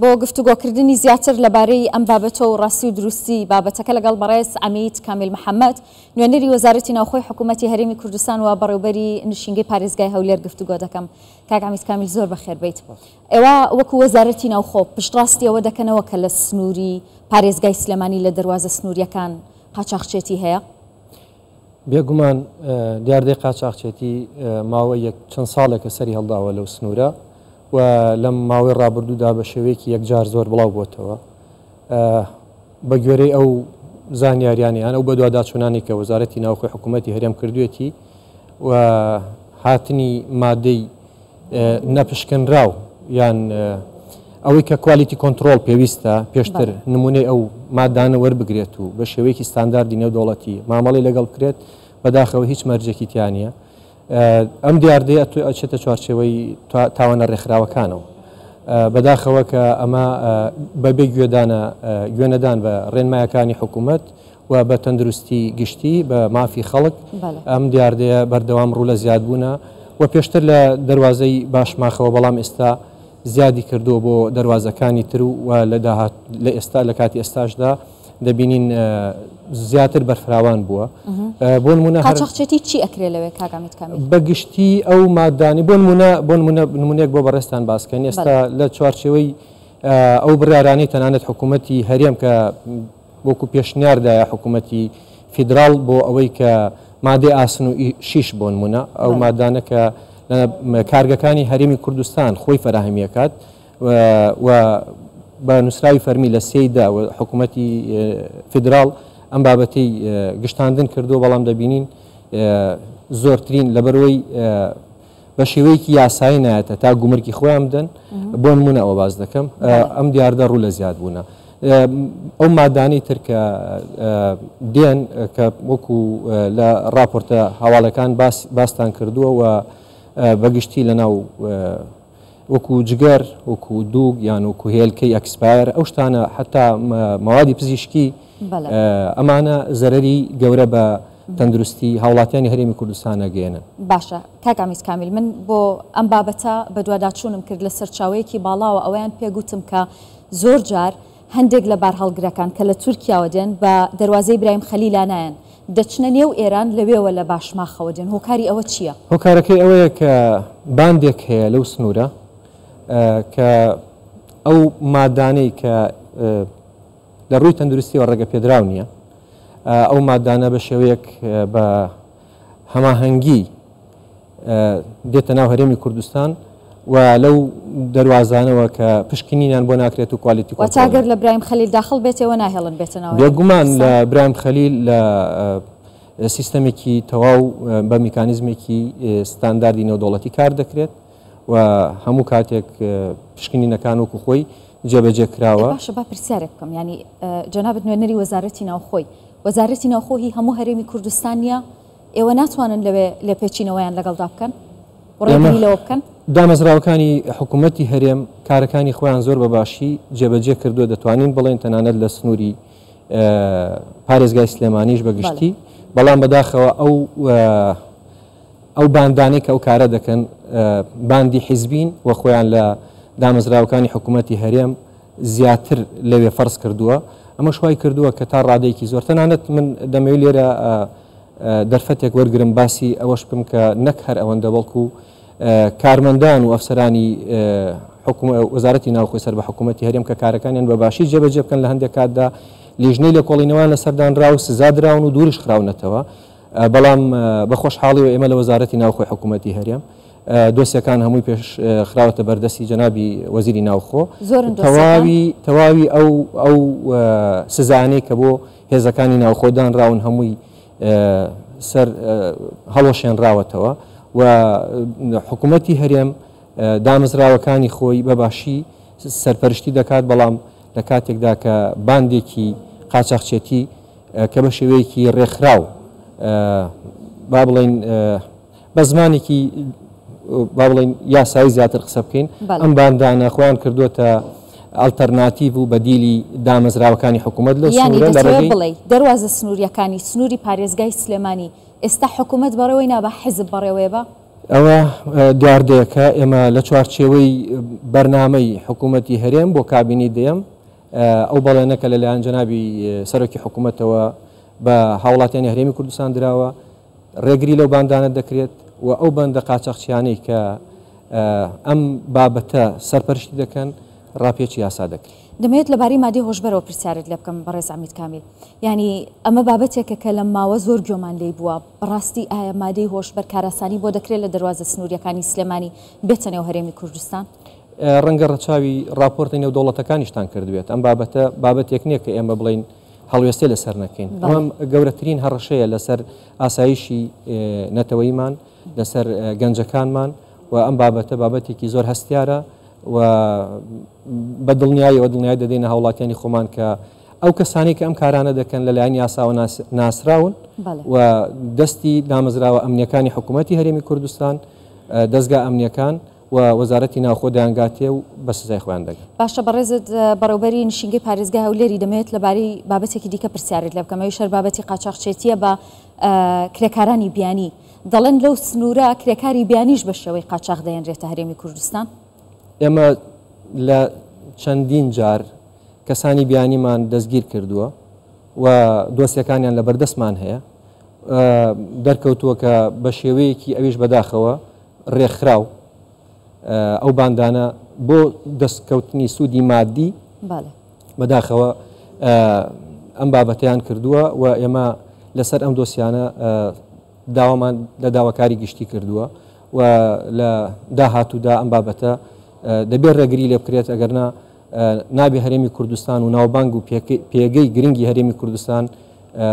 بۆ گفتوگۆکردنی زیاتر لەبارەی ئەم بابەتە و ڕاستی و دروستی بابەتەکە لەگەڵ بەڕێز عەمید کامیل محەمەد، نوێنەری وەزارەتی ناوخۆی حکوومەتی هەرێمی کوردستان و بەڕێوبەری نشینگەی پارێزگای هەولێر گفتوگۆ دەکەم. کاک عەمید کامیل زۆر بەخێر بێیت. ئێوە وەکو وەزارەتی ناوخۆ پشتڕاستی ئەوە دەکەنەوە کە لە سنووری پارێزگای سلێمانی لە دەروازە سنوورییەکان قاچاخچێتی هەیە؟ بێگومان دیاردەی قاچاخچێتی ماوەی یەک چەند ساڵێکە سەری هەڵداوە لەو سنوورە و لەم ماوەی ڕابردوودا بە شێوەیەکی یەکجار زۆر بڵاو بۆتەوە. بە گوێرەی ئەو زانیاریانە یان ئەو بەدواداچوونانەی کە وەزارەتی ناوخۆی حکوومەتی هەرێم کردوێتی و هاتنی مادەی نەپشکنراو یان ئەوەی کە quality control پێویستە پێشتر نمونەی ئەو مادانە وەربگرێت و بە شێوەیەکی ستانداردی نێودەوڵەتی مامەڵەی لەگەڵ بکرێت، بەداخەوە هیچ مەرجێکی تیا نییە. ئەم دیاردەیە ئەچێتە چوارچێوەی تاوانە ڕێکخراوەکانەوە. بەداخەوە کە ئەمە بەبێ گوێدانە گوێنەدان بە ڕێنمایەکانی حکوومەت و بە تەندروستی گشتی، بە مافی خەڵک، ئەم دیاردەیە بەردەوام ڕوو لە زیادبوونە و پێشتر لە دەروازەی باشماخەوە بەڵام ئێستا زیادی کردووە بۆ دەروازەکانی تر و لە داهات لە ئێستا لە کاتی ئێستاشدا دەبینین زیاتر بەرفراوان بووە. بۆ نمونە قاچاخچێتی چی ئەکرێ لەوێ کاک عەمید کامیل؟ بە گشتی ئەو مادانەی بۆ نمونە بۆ نمونە نمونەیەک بۆ بەڕێزتان باس کەین ئێستا لە چوارچێوەی ئەو بڕیارانەی تەنانەت حکوومەتی هەرێم کە وەکو پێشنیار دایە حکوومەتی فیدراڵ بۆ ئەوەی کە مادەی ئاسن و شیش بۆ نمونە ئەو مادانە کە لە کارگەکانی هەرێمی کوردستان خۆی فەراهمیەکات و بە نووسراوی فەرمی لە سێی دا حکوومەتی فیدراڵ ئەم بابەتەی گشتاندن کردووە بەڵام دەبینین زۆرترین لەبەرەوەی بە شێوەیەکی یاسایی نایەتە تا گومرگی خۆیان بدەن بۆ نمونە ئەوە باس دەکەم ئەم دیاردە ڕوو لە زیاد بوونە ئەو مادانەی تر کە دێن کە وەکو لە راپۆرتە هەواڵەکان باس باستان کردووە و بەگشتی لە ناو وەکو جگەر وەکو دووگ یان وەکو هێلکەی expire ئەو شتانە حتا مەوادی پزیشکی ئەمانە زەرەری گەورە بە تەندروستی هاوڵاتیانی هەرێمی کوردستان ئەگەیەنن. باشە کاک عەمیز کامیل من بۆ ئەم بابەتە بەدواداچوونم کرد لە سەرچاوەیەکی باڵاوە ئەوەیان پێ گوتم کە زۆر جار هەندێک لە بارهەڵگرەکان کە لە تورکیاوە دێن بە دەروازەی برایم خەلیلا نایەن دەچنە نێو ئێران لەوێوە لە باشماخەوە دێن هۆکاری ئەوە چییە؟ هۆکارەکەی ئەوەیە کە باندێک هەیە لەو سنوورە کە ئەو مادانەی کە لە ڕووی تەندروستیەوە ڕێگەپێدراو نییە ئەو مادانە بە شێوەیەک بە هەماهەنگی دێتە ناو هەرێمی کوردستان و لەو دەروازانەوە کە پشکنینیان بۆ ناکرێت و quality واتە گەر لە برایم خەلیل داخڵ بێتەوە ناهێڵن بێتە ناو بێگومان لە برایم خەلیل لە سیستەمێکی تەواو بە میکانیزمێکی ستانداردی نێودەوڵەتی کار دەکرێت و هەموو کاتێک پشکنینەکان وەکو خۆی جێبەجێ کراوە. باشە با پرسیارێک بکەم یانی جەنابت نوێنەری وەزارەتی ناوخۆی وەزارەتی ناوخۆ هی هەموو هەرێمی کوردستان نییە؟ ئێوە ناتوانن لەوێ لێپێچینەوەیان لەگەڵدا بکەن و ڕێگری لەوە بکەن؟ دامەزراوەکانی حکوومەتی هەرێم کارەکانی خۆیان زۆر بە باشی جێبەجێ کردووە، دەتوانین بڵێین تەنانەت لە سنووری پارێزگای سلێمانیش بە گشتی، بەڵام بەداخەوە ئەو ئەو باندانەی کە ئەو کارە دەکەن باندی حیزبین و خۆیان لە دامەزراوەکانی حکوومەتی هەرێم زیاتر لەوێ فەرز کردووە، ئەمەش وای کردووە کە تا ڕادەیەکی زۆر تەنانەت من دەمەوێت لێرە دەرفەتێک وەرگرم باسی ئەوەش بکەم کە نەک هەر ئەوەندە بەڵکو کارمەندان و ئەفسەرانی وەزارەتی ناوخۆی سەر بە حکوومەتی هەرێم کە کارەکانیان بە باشی جێبەجێ بکەن لە هەندێک کاتدا لیژنەی لێکۆڵینەوەیان لەسەر دانرا و سزا دراون و دووریش خراونەتەوە. بەڵام بە خۆشحاڵیەوە ئێمە لە وەزارەتی ناوخۆی حکوومەتی هەرێم دۆسیەکان هەمووی پێش خراوەتە بەردەستی جەنابی وەزیری ناوخۆ تەواوی تەواوی ئەو ئەو سزانەی کە بۆ هێزەکانی ناوخۆ دانراون هەمووی سەر هەڵوەشێنراوەتەوە و حکوومەتی هەرێم دامەزراوەکانی خۆی بە باشی سەرپەرشتی دەکات بەڵام لە کاتێکدا کە باندێکی قاچاخچێتی کە بە شێوەیەکی ڕێکخراو با بڵێین بە زمانێکی با بڵێین یاسایی زیاتر قسە بکەین ئەم باندانە خۆیان کردووەتە ئەڵتەرناتیڤ و بەدیلی دامەزراوەکانی حکوومەت لەو سنوورە لە ڕێگەی بڵێ دەروازە سنووریەکانی سنووری پارێزگای سلێمانی ئێستا حکوومەت بەڕێوەی نابا حیزب بەڕێوەیە بە؟ ئەوە دیاردەیەکە ئێمە لە چوارچێوەی بەرنامەی حکوومەتی هەرێم بۆ کابینەی دەیەم ئەو بەڵێنە کە لەلایەن جەنابی سەرۆکی حکوومەتەوە بە هاوڵاتیانی هەرێمی کوردستان دراوە، ڕێگری لەو باندانە دەکرێت و ئەو بەندە قاچاخچیانەی کە ئەم بابەتە سەرپەرشتی دەکەن ڕاپێچی یاسا دەکرێت. دەمەوێت لەبارەی مادەی هۆشبەرەوە پرسیارت لێ بکەم بەڕێز عەمید کامیل، یانی ئەمە بابەتێکە کە لەم ماوە زۆر گوێمان لێی بووە، بەڕاستی ئایا مادەی هۆشبەر کارئاسانی بۆ دەکرێت لە دەروازە سنوورییەکانی سلێمانی بێتە نێو هەرێمی کوردستان؟ ڕەنگە ڕەچاوی ڕاپۆرتە نێودەوڵەتەکانیشتان کردبێت، ئەم بابەتە بابەتێک نییە کە ئێمە بڵێین هەڵوێستەی لەسەر نەکەین، ئەمە گەورەترین هەڕەشەیە لەسەر ئاسایشی نەتەوەیمان، لەسەر گەنجەکانمان و ئەم بابەتە بابەتێکی زۆر هەستیارە و بە دڵنیاییەوە دڵنیایی دەدەینە هاوڵاتیانی خۆمان کە ئەو کەسانەی کە ئەم کارانە دەکەن لەلایەن یاساوە ناسراون و دەستی دامەزراوە ئەمنیەکانی حکوومەتی هەرێمی کوردستان، دەزگا ئەمنیەکان و وەزارەتی ناوخۆ دەیانگاتێ و بە سزای خۆیان دەگەن. باشە بەڕێزت بەڕێوبەری نشینگەی پارێزگای هەولێری دەمەوێت لەبارەی بابەتێکی دیکە پرسیارت لێ بکەم ئەویش هەر بابەتی قاچاخچێتیە بە کرێکارانی بیانی دەڵێن لەو سنوورە کرێکاری بیانیش بە شێوەی قاچاخ دەهێنرێتە هەرێمی کوردستان؟ ئێمە لە چەندین جار کەسانی بیانیمان دەستگیر کردووە و دۆسیەکانیان لەبەردەستمان هەیە دەرکەوتووە کە بە شێوەیەکی ئەویش بەداخەوە ڕێکخراو ئەو باندانە بۆ دەستکەوتنی سوودی مادی بەداخەوە ئەم بابەتیان کردووە و ئێمە لەسەر ئەم دۆسیانە داوامان لە داواکاری گشتی کردووە و لە داهاتوودا ئەم بابەتە دەبێت ڕێگری لێ بکرێت ئەگەرنا نابێ هەرێمی کوردستان و ناوبانگ و پێگەی گرنگی هەرێمی کوردستان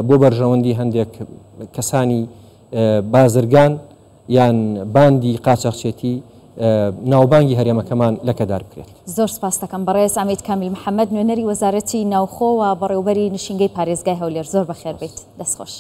بۆ بەرژەوەندی هەندێک کەسانی بازرگان یان باندی قاچاخچێتی ناوبانگی هەرێمەکەمان لەکەدار بکرێت. زۆر سپاست دەکەم بەڕێز عەمید کامیل محەمەد نوێنەری وەزارەتی ناوخۆ و بەڕێوبەری نشینگەی پارێزگای هەولێر زۆر بەخێربێیت دەست خۆش.